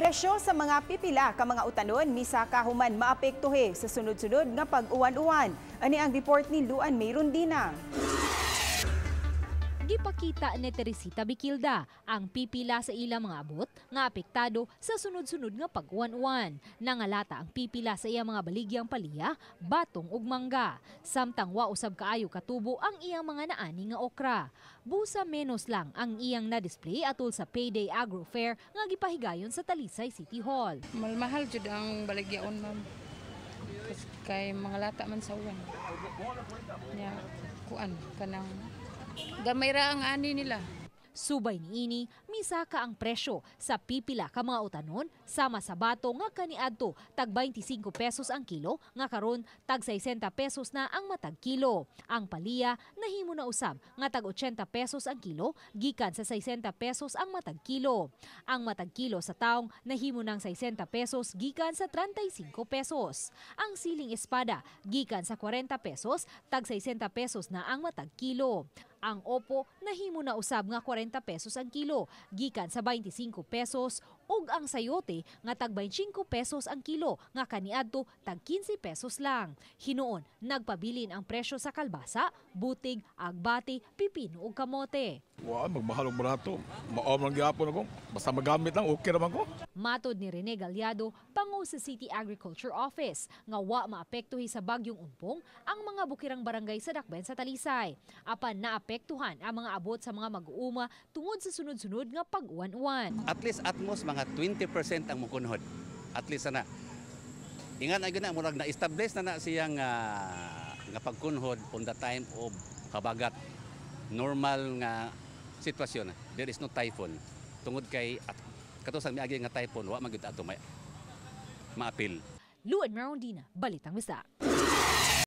Presyo sa mga pipila ka mga utanon misaka human maapektuhe sa sunod-sunod nga pag-uwan-uwan. Ani ang report ni Luan Mayrondina. Gipakita ni Teresita Bikilda ang pipila sa ilang mga abot nga apektado sa sunod-sunod nga pag-uwan-uwan. Nangalata ang pipila sa iyang mga baligyang paliya, batong ug mangga. Samtang wa usab kaayo katubo ang iyang mga naani nga okra. Busa menos lang ang iyang na-display atol sa Payday Agro Fair nga gipahigayon sa Talisay City Hall. Mahal jud ang baligyaon, ma'am. Kasi kay mga lata man sa uwan. Nya kuan kanang gamay ra ang ani nila. Subay niini, misaka ang presyo sa pipila ka mga utanon sama sa bato nga kaniadto tag 25 pesos ang kilo nga karon tag 60 pesos na ang matag kilo. Ang paliya nahimo na usab nga tag 80 pesos ang kilo gikan sa 60 pesos ang matag kilo. Ang matag kilo sa taong nahimo ng 60 pesos gikan sa 35 pesos. Ang siling espada gikan sa 40 pesos tag 60 pesos na ang matag kilo. Ang opo nahimo na usab nga 40 pesos ang kilo gikan sa 25 pesos ug ang sayote nga tag 25 pesos ang kilo nga kaniadto tag 15 pesos lang. Hinuon nagpabilin ang presyo sa kalbasa, butig, agbati, pipino ug kamote. Wa, magmahal og barato. Mao man gyapon ako. Basta magamit lang, okay naman ko. Matod ni Rene Gallardo, pango sa City Agriculture Office, nga wa maapektuhi sa bagyong Ompong ang mga bukirang barangay sa Dakbayan sa Talisay. Apan naapektuhan ang mga abot sa mga mag-uuma tungod sa sunod-sunod nga pag-uwan-uwan. At least, at most, mga 20% ang mukunhod. At least ana. Ingan ay guna murag na-establish na na siyang nga pagkunhod on the time of habagat. Normal nga sitwasyon. There is no typhoon. Tungod kay at kato sa miagi nga typhoon, wa man gyud ato may maapil. Luan Marondina, Balitang Bisdak.